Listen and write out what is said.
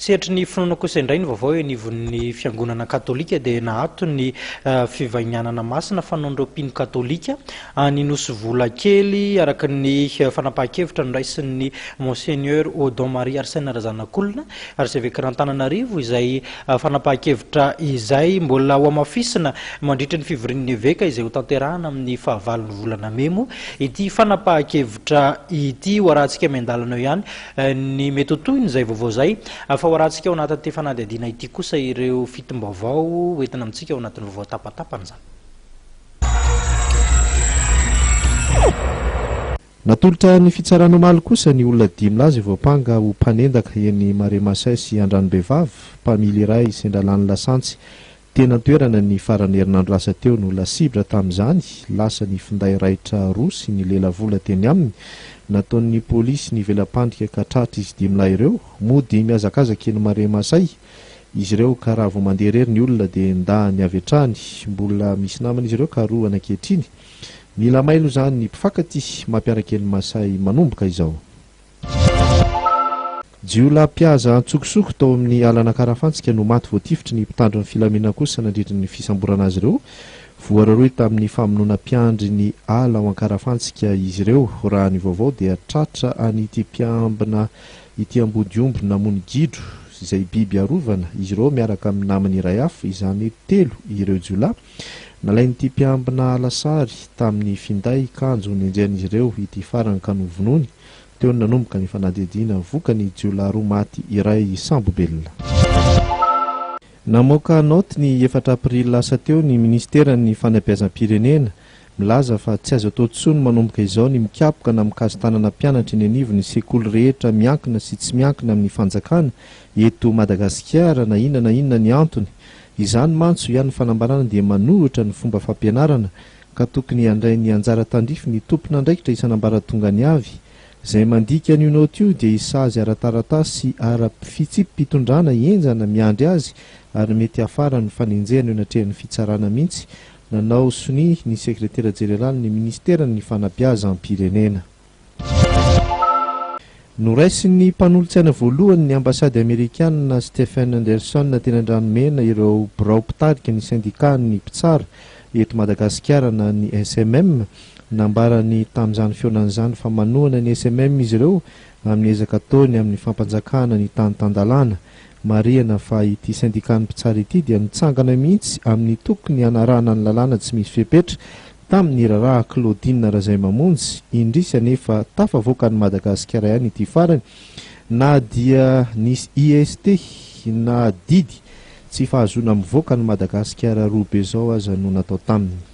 Sehatry ny finoana kosa indray ny vaovao eo anivon'ny fiangonana katolika dia naato ny fivahinianana masina fanaon'ireo mpino katolika any Nosy Volakely araka ny fanapahan-kevitra noraisin'ny Monseigneur Odon Marie Arsène Razanakolona Arsevekan'Antananarivo izay fanapahan-kevitra izay mbola hohamafisina mandritra ny fivorian'ny eveka izay hotanterahana amin'ny fahavalon'ny volana mey moa ity fanapahan-kevitra ity. Ho arahantsika miandalana eo ihany ny mety ho tohin'izay vaovao izay fa ho arahantsika ao anatin'ity fanadihadiana ity kosa ireo fitim-baovao hoentina amintsika ao anatin'ny vaovao tapatapany izany. Natolotra ny fitsarana omaly kosa ny olona dimy lahy izay voampanga ho mpanendaka eny Marais Masay sy Andranobevava. Mpamily iray sendra lany lasantsy teny an-toerana ny faran'ny herinandro lasa teo no lasibra tamin'izany. Lasa ny finday raitra roa sy ny lelavola teny aminy. Nataon'ny polisy ny vela-pandrika ka tratra izy dimy lahy ireo. Mody mihazakazaka eny Marais Masay izy ireo ka raha vao mandeha irery ny olona dia endahany avy hatrany. Mbola misy namana izy ireo ka rohana ankehitriny. Mila mailo izany ny mpifankatia mampiaraka eny Masay manomboka izao. Jiolahy mpihaza antsokosoko tao amin'ny alan'Ankarafantsika no maty voatifitry ny mpitandro ny filaminana kosa nandritry ny fisamborana azy ireo. Voarohirohy tamin'ny famonoana mpiandry ny ala ao Ankarafantsika izy ireo. Raha ny vaovao dia tratra an'ity mpiambina ity ambodiomby namono gidro izay biby arovana izy ireo miaraka amin'ny namany iray hafa, izany hoe telo ireo jiolahy. Nalain'ity mpiambina ala sary tamin'ny finday kanjo nenjehan'izy ireo ity farany ka novonoiny. Teo no nanomboka ny fanadihadiana vokany jiolahy roa maty iray sambo-belona. Namoaka naoty ny efatra aprily lasa teo ny minisiteran'ny fanabeazam-pirenena milaza fa tsy azo atao intsony manomboka izao ny mikapoka na mikaso-tanana mpianatra eny anivon'ny sekoly rehetra miankina sy tsy miankina amin'ny fanjakana eto Madagasikara na inona na inona ny antony. Izany mantsy, hoy ihany ny fanambarana, dia manohitra ny fomba fampianarana ka tokony handray ny anjara tandrify ny tompon'andraikitra isan'ambaratongany avy. Izay mandika an'io naoty io dia hisazy ara-taratasy sy ara-pitsipi-pitondrana henjana miandry azy ary mety hiafara amin'ny fanenjehana eo anatrehan'ny fitsarana mihitsy, nanao sonia ny sekretera jeneralin'ny minisiteran'ny fanabeazam-pirenena. Noraisin'ny mpanolotsaina voalohany ny ambasady amerikanina Stephen Anderson teny Andranomena ireo birao mpitarika ny sendikan'ny mpitsara eto Madagasikara na ny SMM. Nambarany tamin'izany fihaonana izany fa manohana ny SMM izy ireo amin'ny ezaka ataony amin'ny fampanjakana ny tany tan-dalàna. Marihana fa ity sendikan'ny mpitsara ity dia nitsangana mihitsy amin'ny tokony hanarahana ny lalàna tsy misy fepetra Tamin'ny raharaha Claudine Razaimamonjy, indrisy anefa tafavoaka an'i Madagasikara ihany ity farany na dia nisy IST na didy tsy fahazoana mivoaka an'i Madagasikara roa be izao aza no natao taminy.